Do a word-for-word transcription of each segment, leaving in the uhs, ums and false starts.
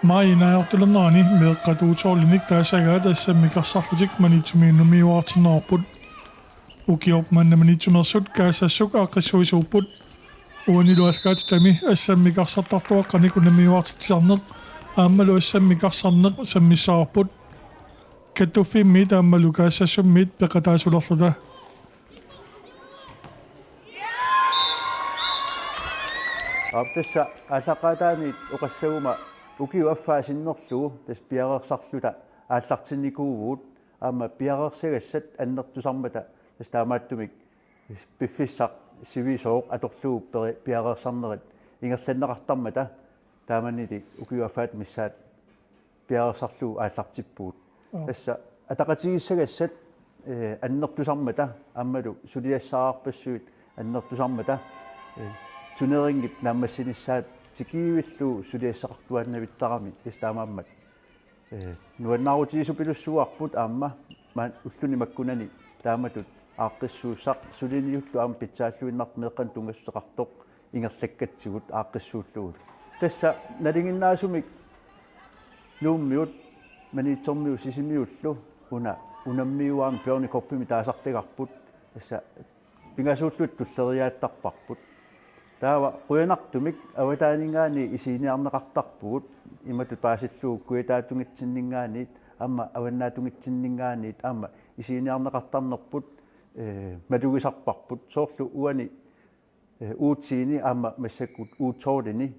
Maajip naajartulernerani meeqqat U tolvinik taasagaat assammik arsarlutik Maniitsumi unammiuaartinneqarput. Ukiorput manna Maniitsumeersut Kaassassuk aaqqissuisuupput. Uanilu aallakaatitami assammik arsartartuaqqanik unammiuaartitsisarneq aammalu assammik arsarneq sammissavarput. Kattuffimmit aammalu Kaassassummit peqataasulerluta. Aap, tassa aallaqqaataaniit oqassaguma ukiup affaa sinnerlugu tassa piareersarluta aallartinnikuuvugut, aamma piareersagassat annertusarmata tassa taamaattumik piffissaq sivisooq atorlugu peri-, piareersarnerit ingerlanneqartarmata taamanili ukiup affaata missaat piareersarlugu aallartippugut. Aa. Tassa ataqatigiissagassat, eh, annertusarmata aammalu suliassaqarpassuit annertusarmata, eh, turneringip naammassinissaa tikiivillugu suliassaqartuaannavittarami, tassa taamaammat, eh, nuannaarutigisoq pilussuuarput aamma ma-, ulluni makkunani taamatut aaqqissuussaq suliniullu aamma pitsaalluinnartoq meeqqanut tunngassuteqartoq ingerlakkatsigut aaqqissuullugulu. Tassa nalinginnaasumik Nuummiut, Maniitsormiut Sisimiullu una unammiuaarneq Bjørnekopimi taasartagarput, tassa pingasuulluta tulleriiaattarparput. Taava qujanartumik avataaninngaanniit isiginniarneqartarpugut, imatut paasillugu kujataatungitsinninngaanniit aamma avannaatungitsinninngaanniit aamma isiginniarneqartarnerput, eh, malugisarparput. Soorlu uani, eh, U tiini aamma massakkut U tolvini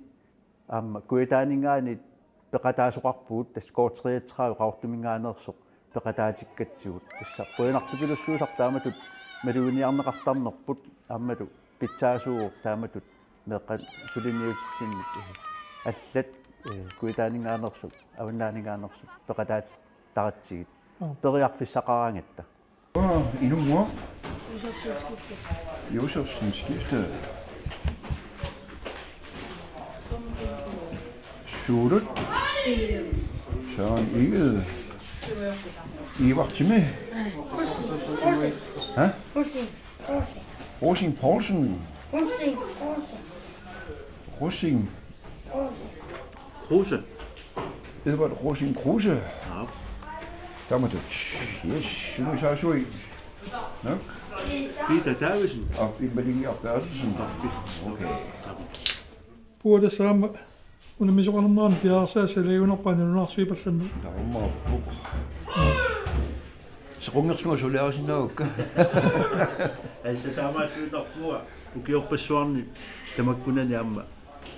aamma kujataaninngaanniit peqataasoqarpugut, tassa K treogtredive Qaqortuminngaanneersoq peqataatikkatsigut. Tassa qujanartupilussuusarput taamatut maluginiarneqartarnerput aammalu pitsaasuuvoq taamatut meeqqat suliniutitsinnik allat, eh, kujataaninngaanneersut, avannaaninngaanneersut peqataatittaratsigit. Aa. Periarfissaqaraangatta. Inummut. Josefsen skifte. Suulut. Søren Egede. Ivar Timme. Hæ? Rosing Poulsen. Rosing Poulsen. Rosing. Kruse. Edvard Rosing Kruse. Ja. Taamatut. Yes, sumi saasui. Nok. Peter Davidsen. Og Imalingi og Berthelsen. Okay. Puua, tassa aamma unammisoqalernerani piareersagassat ilagiunerpaat nalunaarsuipallanneq. Taamaappoq. Sequnngersunga suliarisinnaavakka. Assa taamaassuinnarpunga ukiorpassuarni tamakkunani aamma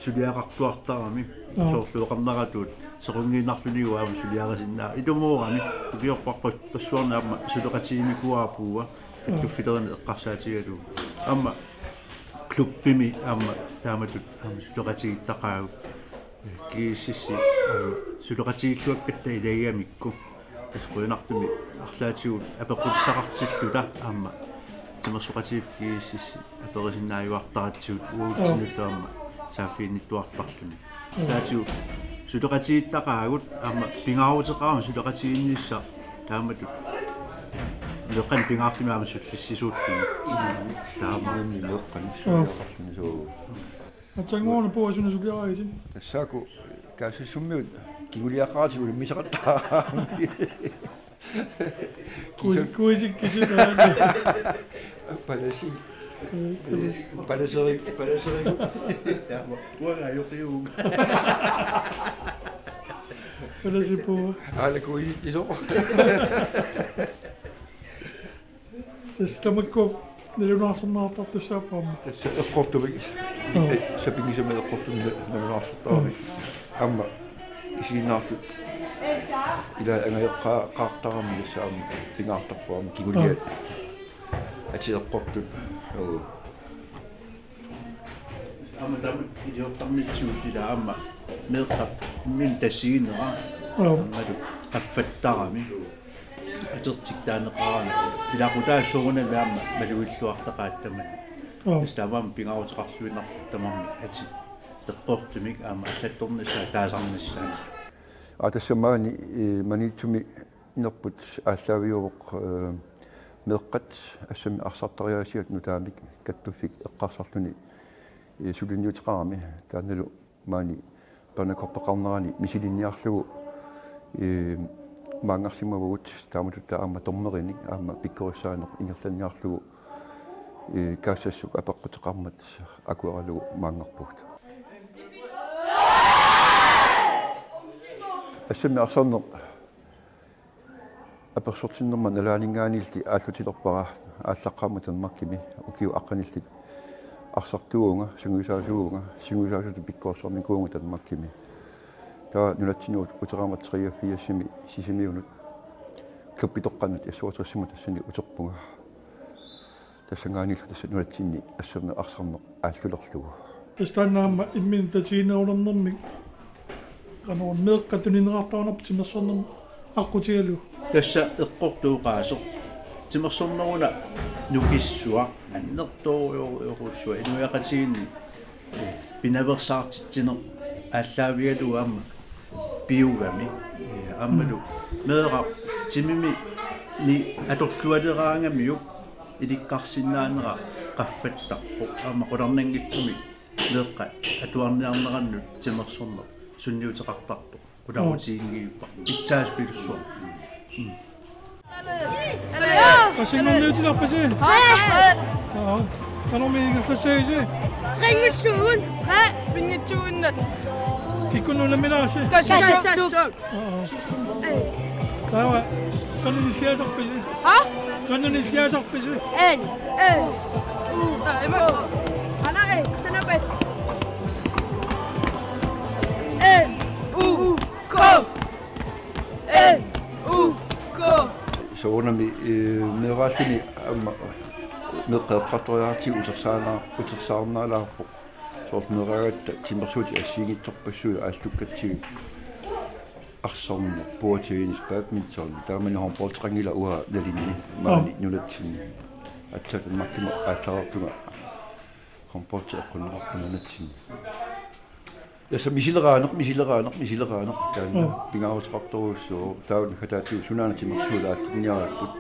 suliaqartuartarami. Joo. Soorlu oqarneratut sequnngiinnarlunigu aamma suliarisinnaa-. Itumoorami ukiorpassuarni aamma suleqatiginikuuara puua. Joo. Kattuffilerini eqqarsaatigalugu. Aamma klubbimi aamma taamatut aamma suleqatigiittaqaagut. G S S-i, eh, suleqatigiilluakkatta ilagigamikku. Tassa qujanartumik arlaatigut apeqqutissaqartilluta aamma timersoqatigiiffik G S S-i aperisinnaajuartaratsigu uagutsinnullu aamma saaffiginnittuartarluni. Arlaatigut suleqatigiittaqaagut aamma pingaaruteqarami suleqatigiinnissaq taamatut. Meeqqanik pingaartumik aamma sullissisuulluni. Taama. Meeqqanik suliaqarluni suu. Aatsaannguaq Puua, suna suliaraagitit? Tassaaku Kaassassummiut kinguliaqaratik unammisaqattaarami. Kuis-, kuisikkitit aamma. Palasi. Mm, palasi. Palaseri-, palaserigut. Taama. Uanga ajoqiuvugut. Palasi Puua. Aana kuisitsisoq. Tassa tamakku nalunaarsorneqartartussaapput aamma. Tassa eqqortumik. Joo. Sapinngisamik eqqortumik nalunaarsartarami. Joo. Aamma isiginnaartut. Ila angajoqqaartarami tassa aamma pingaartarpoq aamma kinguliat. Joo. Atit eqqortut. Joo. Aamma taama iliortarnitsigut ila aamma meeqqat imminut tassiinera. Joo. Aammalu qaffattarami. Atertik taaneqarami. Ilaqutaat soorunami aamma malugilluartaqaat tamanna. Joo. Tassa taamaammat pingaaruteqarluinnarpoq tamarmik atit eqqortumik aamma allattornissaat taasarnissaat. Aa, tassa maani, eh, Maniitsumi nerput aallaaviuvoq, eh, meeqqat assammik arsartariaasiat nutaamik kattuffik eqqarsarluni, eh, suliniuteqarami. Taannalu maani Børnecupeqarnerani misilinniarlugu, ee, maanngarsimavugut, taamatut aamma dommerinik aamma pikkorissaaneq ingerlanniarlugu, ee, kaassassuk apeqquteqarmat akueralugu maanngarpugut. Assammik arsarneq apersortinnerma nalaaninngaanniilli aallutilerpara aallaqqaammut Danmarkimi ukiut aqqanillit arsartuuvunga, sungiusaasuuvunga, sungiusaasutut pikkorissarnikuuvunga Danmarkimi. Taava nunatsinni ut-, uterama treogfirsimi Sisimiunut klubbitoqqannut S-otteogtresimut tassani uterpunga. Tassanngaanniillu tassa nunatsinni assammik arsarneq aallulerlugu. Tassa taanna aamma imminut tatiginerulernermik qanoq meeqqat tunineqartarunarput timersornermik aqqutigalugu. Tassa eqqortooqaaseq timersorneruna nukissuaq annertoorujorujussuaq inuiaqatigiinni pinaveersaartitsineq aallaavigalugu aamma piugami. Aammalu meeraq timimi ni atorlualeraangamiuk ilikkarsinnaanera qaffattarpoq aamma qularnanngitsumik meeqqat atuarniarnerannut timersorneq sunniuteqartartoq. Qularutiginngivippara. Pitsaasupilussuaq. Qassinnguarniutilerpisi? Tre. Aa. Qanormi ingerlassagisi? Tre-nngussuugut. Tre. Pinngitsuugunnat. Kikkunnut unamminerassi? Kassassuup. Kassassuup. Aa. Taava. Qanoq nilliasarpisi? Ha? Qanoq nilliasarpisi? En. En. U. Aa, ima. Ana, eh, sanapat. En. U. K. N U K. Soorunami, eh, meeraalluni aamma meeqqat eqqartoriartigu utersaana-, utersaarnaalaarpoq. Soorlu meeraagatta timersuutit assigiinngitsorpassuit aallukkatsigit arsarneq, bordtennis, badminton, taamani håndboldeqanngilaq uanga nalinni maani nunatsinni. Aatsaat Danmarkimut aallartunga håndboldi eqqunneqarpoq nunatsinni. Tassa misileraaneq, misileraaneq, misileraaneq. Taanna pingaaruteqartorujussuuvoq. Taava naggataatigut sunaana timersuut aallinniaripput.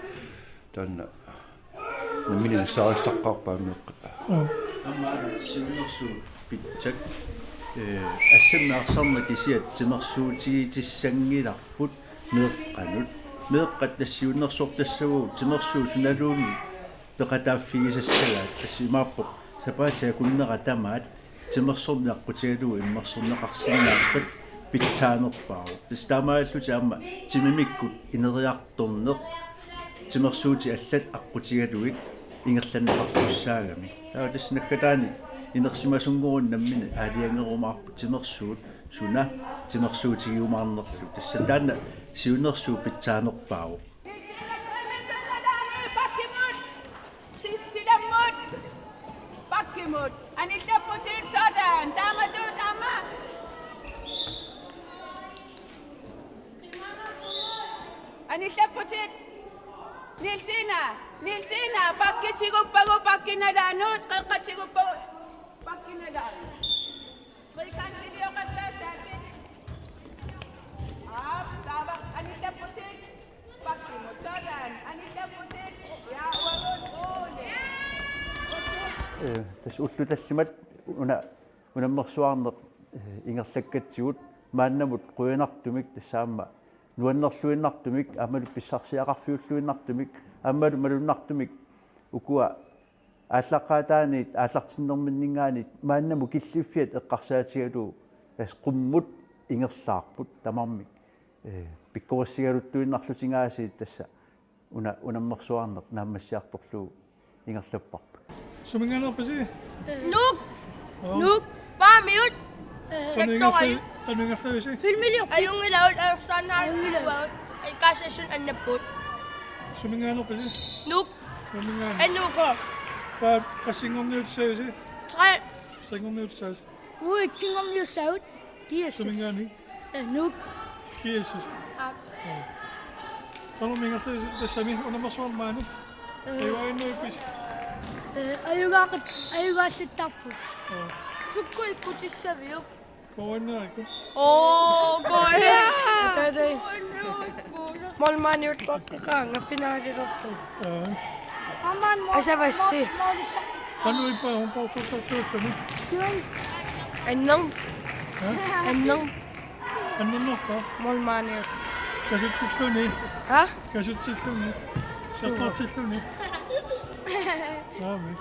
Taanna nammineq nassaarisaqqaarpaa meeqqat. Aamma siunnersuut pitsat, eh, assammik arsarneq kisiat timersuutigitissanngilarput meeqqanut. Meeqqat tassa siunnersortassavagut timersuut sunaluunniit peqataaffigisassagaat, tassa imaappoq sapaatip akunnera tamaat timersorneq aqqutigalugu immersorneqarsinnaappat pitsaanerpaavoq. Tassa taamaallutik aamma timimikkut ineriartorneq timersuutit allat aqqutigalugit ingerlanneqartussaagami. Taava tassa naggataani inersimasunngoruni nammineq aalajangerumaarpoq timersuut suna timersuutigiumaarnerlu. Tassa taanna siunnersuut pitsaanerpaavoq. Niels Inger, tre meter ned, Daniel. Bakkemut. Si-, silammut. Bakkemut. Anillapputit, sådan. Taamatut aamma. Anillapputit. Niels Inger. Niels Inger. Bakketiguppagu, bakkenalaanut. Qeqqatiguppagu. Bakkenalaanut. Trekantilioqattaassatit. Aap, taava anillapputit. Bakkemut, sådan. Anillapputit. Ja, uagut, Ole. Ee, tassa ullut tallimat una unammersuarneq, ee, ingerlakkatsigu maannamut qujanartumik tassa aamma nuannerluinnartumik aammalu pissarsiaqarfiulluinnartumik aammalu malunnartumik ukua aallaqqaataaniit aallartinnerminninngaanniit maannamut killiffiat eqqarsaatigalugu tassa qummut ingerlaarput tamarmik, ee, pikkorissigaluttuinnarlutik aasiit tassa una unammersuarneq naammassiartorlugu ingerlapparput. Suminngaanneerpisi? Nuuk. Aap. Nuuk. Paamiut. Qanoq ingerla-, qanoq ingerlavisi? Filmiliorput. Ajunngilagut, ajunngilagut. Ajunngilagut. Kaassassut annapput. Suminngaanneerpisi? Nuuk. Suminngaanneerpisi? N U K. Taava qassinngorniutissavisi? Tre. Qassinngorniutissavisi? Uatsinnngorniussaagut. P S S. Suminngaanniit? Ee, Nuuk. P S S. Aap. Aa. Qanormi ingerlasi tassami unammersuarneq maani? Ee. Ajugaannavippisi? Ee, ajugaaqat-, ajugaallattarput. Aa. Sukkut ikkutissaviuk? Korinnaakku. Oo, korinna. Tatai. Målmandi ulloqeqqaanga finaalilerput. Aa. Aamma mål-, asavassi. Mål-, målissaq. Qanoq ippa håndboldertartuulluni? Juul. Anner. Anner. Annernerpa? Målmandip. Kasutsilluni. Ha? Kasutsilluni. Sertortilluni. Aami.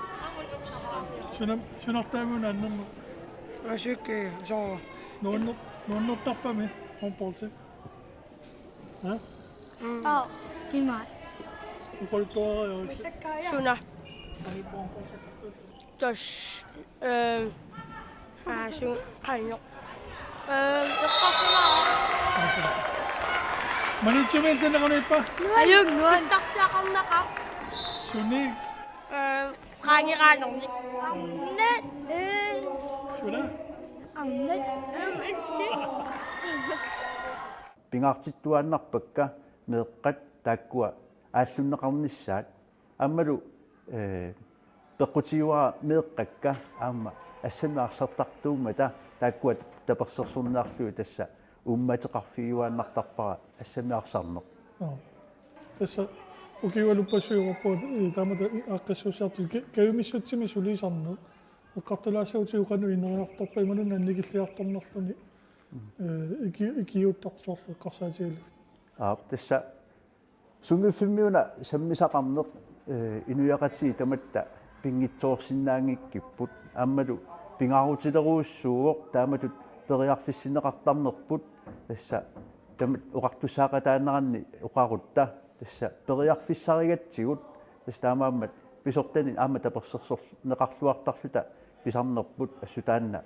Sunam, sunartaamuna annerner. Asuk, so. Nuanner, nuannertarpami håndboldi. Ha? Mm. Oh, imaa. Uqaluttuariarisi. Suna. Tos. Ehm. Ah, su-, qanjo. Ehm, eqqarsaraa. Maniitsumi iltanneqarniippa? Ajunngilaq. Pissarsiaqarnaqaaq. Suni? Ehm, qaangeraanernik. Arnat, eh. Suna? Arnat. Ehm, ikke. Pingaartittuaannarpakka meeqqat taakkua aallunneqarnissaat. Aammalu, eh, peqqutigaara meeqqakka aamma assammik arsartartuummata taakkua tapersersorniarlugit tassa uummaateqarfigiuaannartarpara assammik arsarneq. Joo. Tassa ukiualuppassuivorput, eh, taamatut aaqqissuussiartut ka-, kajumissutsimik sulisarneq. Eqqartulaassagutigut qanoq ineriartorpa imaluunniit annikilliartornerluni, eh, iki-, ikiuuttartoq soorlu eqqarsaatigalugit. Aap, tassa sumiiffimmiuna sammisaqarneq, eh, inuiaqatigiit tamatta pinngitsoorsinnaanngikkipput. Aammalu pingaarutilerujussuuvoq taamatut periarfissinneqartarnerput. Tassa tamat oqartussaaqataaneranni oqarutta. Tassa periarfissarigatsigut. Tassa taamaammat pisortanit aamma tapersersorneqarluartarluta pisarnerput assut taanna,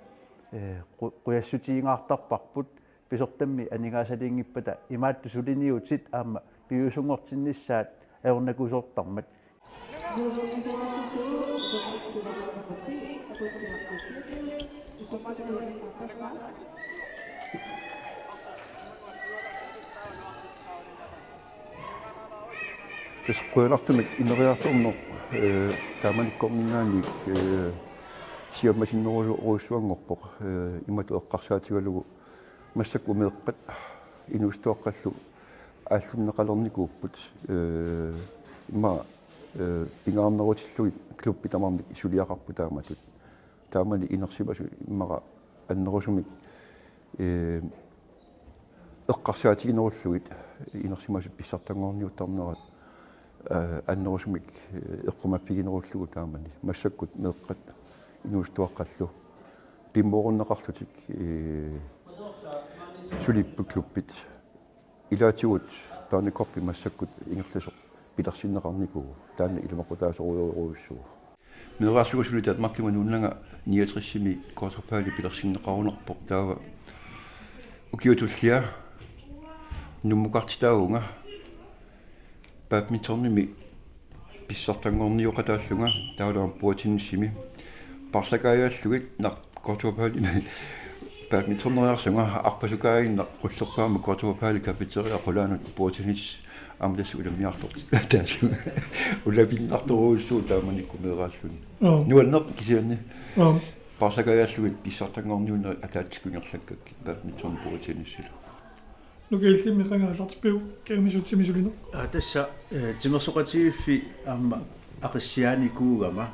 eh, qu-, qujassutigingaartarparput. Pisortammi aningaasaliinngippata imaattut suliniutit aamma piviusunngortinnissaat ajornakusoortarmat. Tassa qujanartumik ineriartorneq, eh, taamanikkorninngaanniit, eh, siammasinnerujussuanngorpoq, eh, imatut eqqarsaatigalugu massakkut meeqqat inuusuttuaqqallu aallunneqalernikuupput, eh, immaqa, eh, pingaarnerutillugit klubbi tamarmik suliaqarput taamatut. Taamani inersimasut immaqa annerusumik, eh, eqqarsaatiginerullugit inersimasut pissartanngorniuttarnerat, eh, annerusumik, eh, eqqumaffiginerullugu taamani. Massakkut meeqqat inuusuttuaqqallu pimoorunneqarlutik, eh, sulipput klubbit. Ilaatigut børnecup massakkut ingerlasoq pilersinneqarnikuuvoq, taanna ilumoqutaasorujorujussuuvoq. Meeraassagusuni Danmarkimut nuunnanga niogtresimi quarterfinali pilersinneqarunarpoq, taava ukiut tulliani nummukartitaavunga badmintonimi pissartanngornioqataallunga taavalu aamma bordtennisimi. Paarlakaajallugit naq quarterfinalimi badmintoneriarlunga arpasukaaginnaq qullerpaamik quarterfinali cafeteria qulaanut bordtennis aamma tassa unammiartortitaallugu. Ulapinnartorujussuuvoq taamanikkut meeraalluni. Joo. Nuanneq kisianni. Joo. Paarlakaajallugit pissartanngorniunnerit ataatsikkut ingerlakkakkit badminton bordtennisilu. Nuka, illimmi qanga aallartippiuk kajumissutsimik sulineq? Aa, tassa, eh, timersoqatigiiffiit aamma aqissiaanikuugama,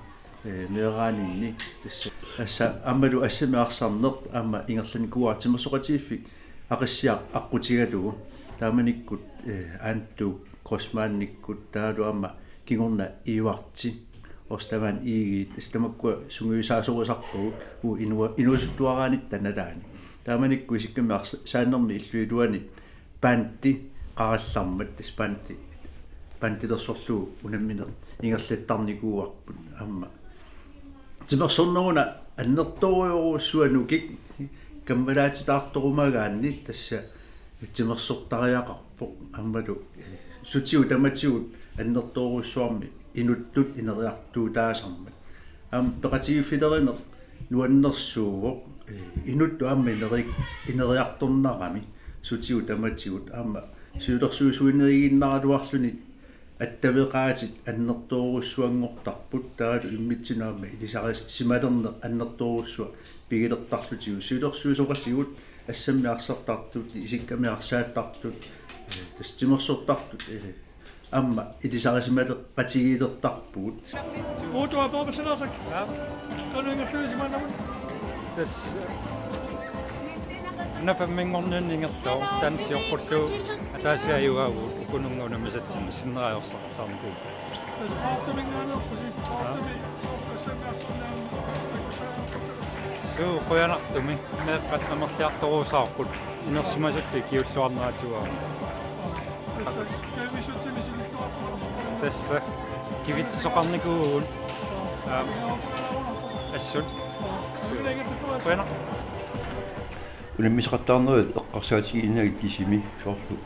eh, meeraaninni tassa. Tassa aammalu assammik arsarneq aamma ingerlanikuuara timersoqatigiiffiit aqissiaq aqqutigalugu. Taamanikkut, eh, Antu Grossmannikkut taavalu aamma kingorna Ivarti Ostaman Iigiit, tassa tamakkua sungiusaasorisarpagut, uu inua-, inuusuttuaraannitta nalaani. Taamanikkut isikkamik arsa-, saannermi illup iluani bandi qarallarmat, tassa bandi, bandilersorlugu unammineq ingerlattarnikuuarput aamma. Timersorneruna annertoorujorujussuaq nukik kammalaatitaartorumagaanni tassa timersortariaqarpoq aammalu, eh, sutigut tamatigut annertoorujussuarmik inuttut ineriartuutaasarmat. Aamma peqatigiiffilerineq nuannersuuvoq, eh, inuttut aamma ineri-, ineriartornarami sutigut tamatigut aamma siulersuisuineriiginnaraluarluni attaveqaatit annertoorujussuanngortarput taavalu immitsinnut aamma ilisarisimalerneq annertoorujussuaq pigilertarlutigu siulersuisoqatigut assammik arsartartut, isikkamik arsaattartut, eh, tassa timersortartut, eh, aamma ilisarisimaleqatigiilertarpugut. Uutu aporpassanarsak. Ja. Qanoq ingerlagisimaannamut? Tassa Una femminngorniunneq ingerlavoq, taanna sioqqullugu ataasiajuagu ukununnga unammisatsinni sinnerajorsartaarnikuuvoq. Tassa Qaartaminngaanneerpusi, Qaartami soorlu assammiarsarniarneq takussaajortarput. Suu, qujanartumik, meeqqat amerliartorusaarput, inersimasullu ikiulluarneratigut. Tassa kajumissutsimi siulliuteqartarput. Tassa kivitsisoqarnikuuvugut. Aam. Assut. Suu. Qujanaq. Unammisaqattaarnerit eqqarsaatigiinnagit kisimi soorlu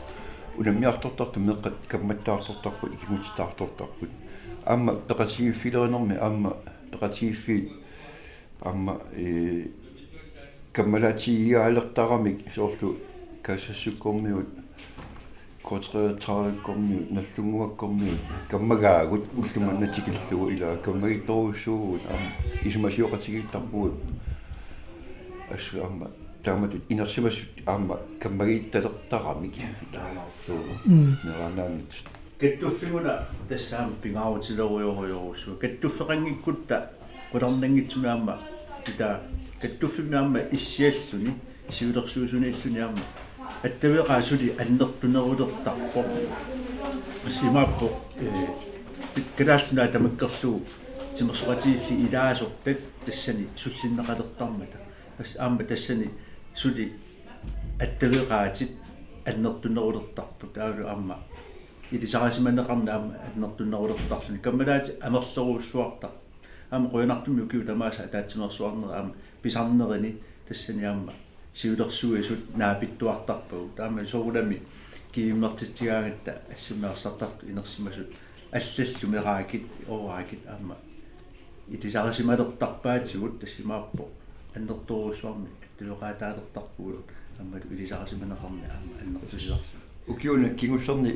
unammiartortartut meeqqat kammattaartortarput, ikinngutittaartortarput. Aamma peqatigiiffilerinermi aamma peqatigiiffiit aamma, ee, kammalaatigiaalertaramik soorlu K treogtredivekkormiut, K treogtredivekkormiut, Nagdlunguakkormiut, kammagaagut ullumimut tikillugu ilaa kammagiittorujussuuvugut aamma isumasioqatigiittarpugut. Assut aamma taamatut inersimasut aamma kammagiittalertaramik. Suu. Mm. Meeraannaanngitsut. Kattuffiuna tassa aamma pingaarutilerujorujorujussuaq. Kattuffeqanngikkutta qularnanngitsumik aamma ita kattuffimmi aamma issialluni siulersuisuniilluni aamma attaveqaat suli annertunerulertarpoq. Tassa imaappoq, ee, Kalaallit Nunaat tamakkerlugu timersoqatigiiffiit ilaasortat tassani sullinneqalertarmata. Tassa aamma tassani suli attaveqaatit annertunerulertarput. Taavalu aamma ilisarisimaneqarneq aamma annertunerulertarluni. Kammalaatit amerlerujussuartarput. Aamma qujanartumik ukiut tamaasa ataatsimeersuarnerit aamma pisarnerini tassani aamma siulersuisut naapittuartarpagut. Taamaammat soorunami kivimmertitsigaangatta assammiarsartartut inersimasut allallu meraakit, ooraakit aamma ilisarisimalertarpaatigut tassa imaappoq annertoorujussuarmik attuveqaataalertarpugut aammalu ilisarisimaneqarneq aamma annertusisarlugu. Ukiuni kingullerni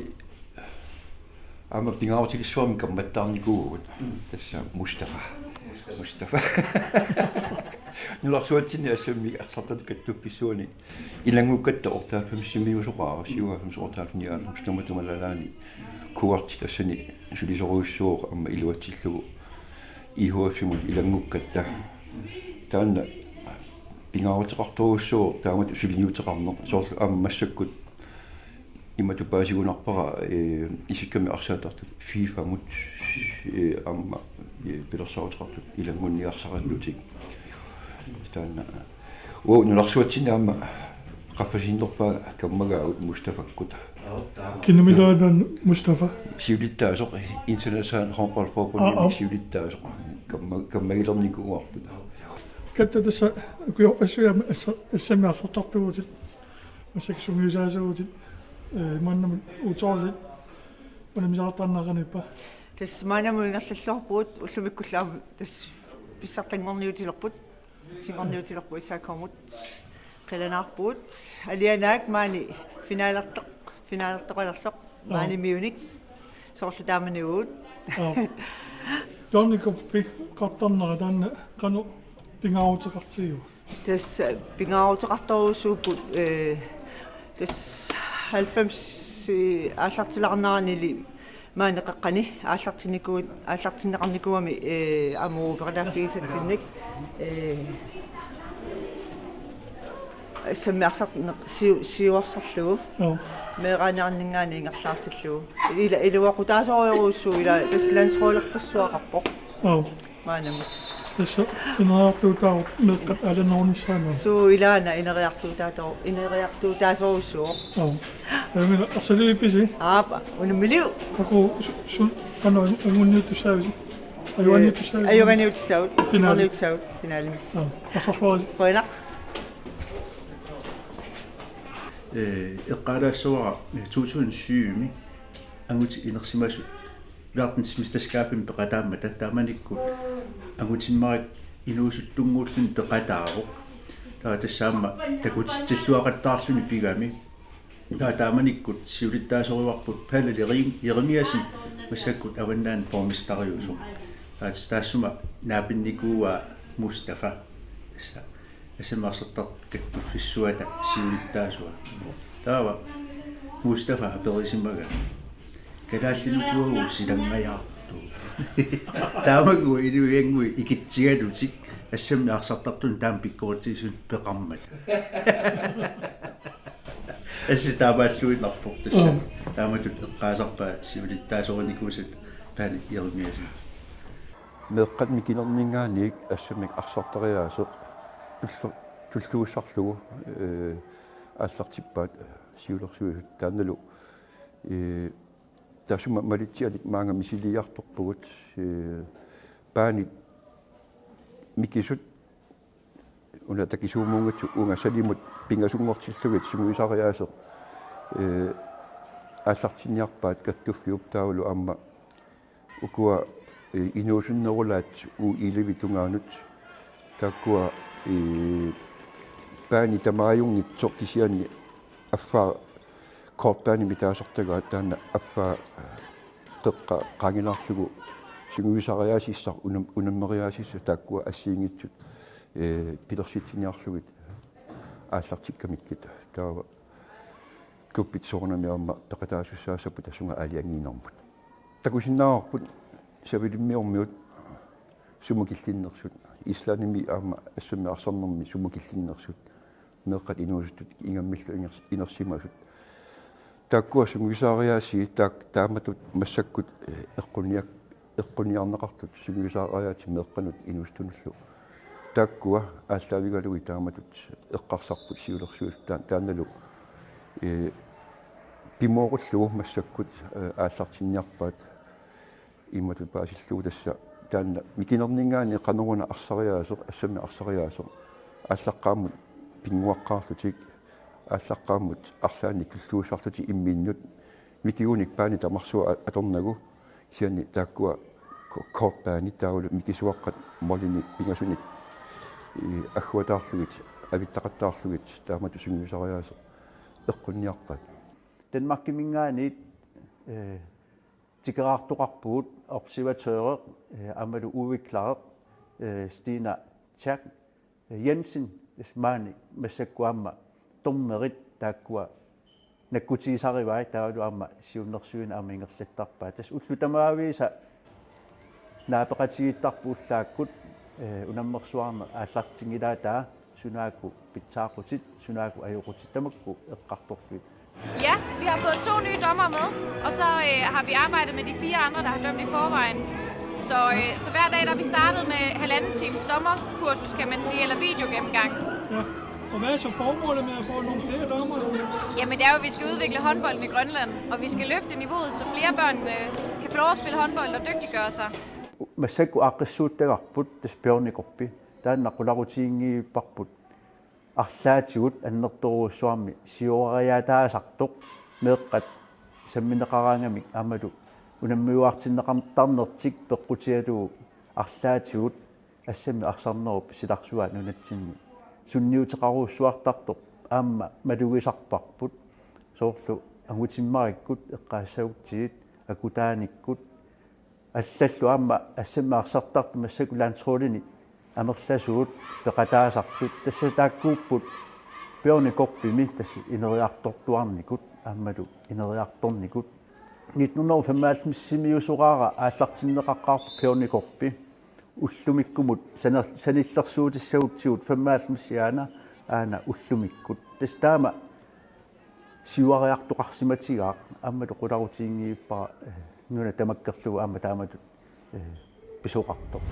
aamma pingaarutilissuarmik kammattaarnikuuvugut. Mm. Tassa Mustafa. Mustafa. Nunarsuatsinni assammik arsartatut kattuffissuani ilanngukkatta otteoghalvfemsimiusoqaara, syvoghalvfems, otteoghalvfems, nioghalvfems, tamatuma nalaani kuarti tassani sulisorujussuuvoq aamma iluatsillugu I H F-imut ilanngukkatta. Taanna pingaaruteqartorujussuuvoq taamatut suliniuteqarneq. Soorlu aamma massakkut imatut paasigunarpara, ee, isikkamik arsaattartut FIFA-mut, ee, aamma, ee, pilersaaruteqartut ilanngunniarsarillutik. Taanna. Uu, nunarsuatsinni aamma qaffasiinnerpaat kammagaagut Mustafakkut. Kinumilaatan Mustafa. Siulittaasoq, International Håndboldforbundimi Aa, aa. Siulittaasoq. Kamma-, kammagilernikuuarput. Katta tassa ukiorpassuit aamma assa-, assammik arsartartuuvutit. Massakkut sungiusaasuuvutit, ee, maannamut U tolv-it unammisaqattaarneq qanoq ippa? Tassa maannamut ingerlalluarpugut, ullumikkullu aamma tassa pissartanngorniutilerput, tingorniutilerput S A K-mut. Qilanaarpugut, alianaak maani finalertoq, finalertoqalersoq, Aa. Maanimiunik, soorlu taamaniugut. Aa. Donny Cuppi, qartarnera taanna qanoq pingaaruteqartigiva? Tassa pingaaruteqartorujussuupput, ee, tassa halvfems aallartilaarneranili maani qeqqani aallartinnikuuit, aallartinneqarnikuugami, ee, aamma uperalaaffigisatsinnik, ee, assammik arsartarneq siu-, siuarsarlugu. Joo. Meeraanerninngaanniit ingerlaartillugu. Ila iluaqutaasorujorujussuuvoq ila tassa landsholderpassuaqarpoq. Joo. Maannamut. Tassa ineriartuutaavoq meeqqat aalannerunissaannut. Suu, ilaana ineriartuutaatoo-, ineriartuutaasorujussuuvoq. Aap. Ajunngilaq, arsaluippisi? Aap, unammillu. Qaqugu su-, su-, qanoq anguniuttussaavisi? Ajuganiuttussaavisi? Ajuganiuttussaavugut. Finale. Tingorniuttussaavugut finalimi. Aap. Arsarluarisi. Qujanaq. Ee, eqqaalaassavara, ee, to tusind syv-mi angutit inersimasut verdensmesterskabimi peqataammata taamanikkut angutimmarik inuusuttunnguulluni peqataavoq. Taava tassa aamma takutitsilluaqattaarluni pigami. Taava taamanikkut siulittaasorivarput Palle Jeremiassen, massakkut Avannaani borgmesteriusoq. Taava tassa taassuma naapinnikuuaa Mustafa. Tassa assammik arsartartut kattuffissuata siulittaasua. Taava Mustafa aperisimagaa: Kalaallit nukuagut silanngajaartugut? Taamagu inuiannguit ikitsigalutik Assammi arsartartuni taama pikkoritsisut peqarmat. Assi taamaalluinnarpoq tassa. Mm. Taamatut eqqaasarpaa siulittaasorinikuusat Paani Jeremiassen. Meeqqat mikinerninngaanniit assammik arsartariaaseq tullu-, tulluussarlugu, ee, aallartippaat siulersuisut taannalu, ee, taassuma malitsialik maanga misiliiartorpugut, ee, Paanit mikisut una takisuumuunngitsoq uunga salimut pingasunngortillugit sungiusariaaseq, ee, aallartinniarpaat kattuffiup taavalu aamma ukua, ee, inuusunnerulaat U elleve tungaanut taakkua, ee, Paani tamaajunngitsoq kisianni affaa kortbaanimik taasartagaa taanna affaa qeqqa qaangilaarlugu sungiusariaasissaq unam-, unammeriaasissaq taakkua assigiinngitsut, ee, pilersitsiniarlugit aallartikkamikkit taava klubbit soorunami aamma peqataasussaassapput tassunga aalajangiinermut. Takusinnaavarput Savalimmiormiut sumut killinnersut, Islandimi aamma assammik arsarnermi sumut killinnersut, meeqqat inuusuttut ingammillu iners-, inersimasut. Taakkua sungiusariaasii taak-, taamatut massakkut, ee, eqqunniak-, eqqunniarneqartut sungiusariaatsit meeqqanut inuusuttunullu. Taakkua aallaavigalugit taamatut eqqarsarput siulersuisut taa-, taannalu, ee, pimoorullugu massakkut, ee, aallartinniarpaat imatut paasillugu tassa taanna mikinerninngaanniit qanoruna arsariaaseq, assammik arsariaaseq, aallaqqaammut pinnguaqqaarlutik, aallaqqaammut arlaannik tulluussarlutik imminnut, mikigunik Paani tamarsuaq a-, atornagu, kisianni taakkua ko-, kortbaanit taavalu mikisuaqqat målinik pingasunik, ee, agguataarlugit, avittaqattaarlugit, taamatut sungiusariaaseq eqqunniarpaat. Danmarkiminngaanniit, ee, tikeraartoqarpugut observatører, ee, aammalu udviklere, ee, Stina Tjak, ee, Jensen, maani massakkut aamma dommerit taakkua nakkutigisarivai taavalu aamma siunnersuineq aamma ingerlattarpaat. Tassa ullut tamaviisa naapeqatigiittarput ullaakkut, ee, unammersuarneq aallartinngilaat taava sunaakku pitsaaqutit, sunaakku ajoqutit tamakku eqqartorfigit. Ja, vi har fået to nye dommere med, og så øh, har vi arbejdet med de fire andre, der har dømt i forvejen. Så, øh, så hver dag der er vi startet med halvanden times dommerkursus, kan man sige, eller videogennemgang. Ja. Og hvad er så formålet med at få nogle flere dommere? Jamen det er jo, at vi skal udvikle håndbolden i Grønland, og vi skal løfte niveauet, så flere børn øh, kan få lov at spille håndbold og dygtiggøre sig. Massakkut aaqqissuuttagarput tassa Bjørnekorpi. Taanna qularutiginngiipparput arlaatigut annertoorujussuarmik siuariataasartoq meeqqat sammineqaraangamik aammalu unammiuaartinneqartarnertik peqqutigalugu arlaatigut assammik arsarnerup silarsuaa nunatsinni sunniuteqarujussuartartoq aamma malugisarparput soorlu angutimmarikkut eqqaassagutsigit akutaanikkut allallu aamma assammik arsartartut massakkut landsholdini amerlasuut peqataasartut tassa taakkuupput Bjørnekorpimi tassa ineriartortuarnikut aammalu ineriartornikut nitten hundrede og femoghalvfemsimiusoraara aallartinneqaqqaarpoq Bjørnekorpi ullumikkumut saner-, sanillersuutissagutsigu femoghalvfemsiaana aana ullumikkut. Tassa taama siuariartoqarsimatigaaq aammalu qularutiginngiippara, eh, nuna tamakkerlugu aamma taamatut, eh, pisoqartoq.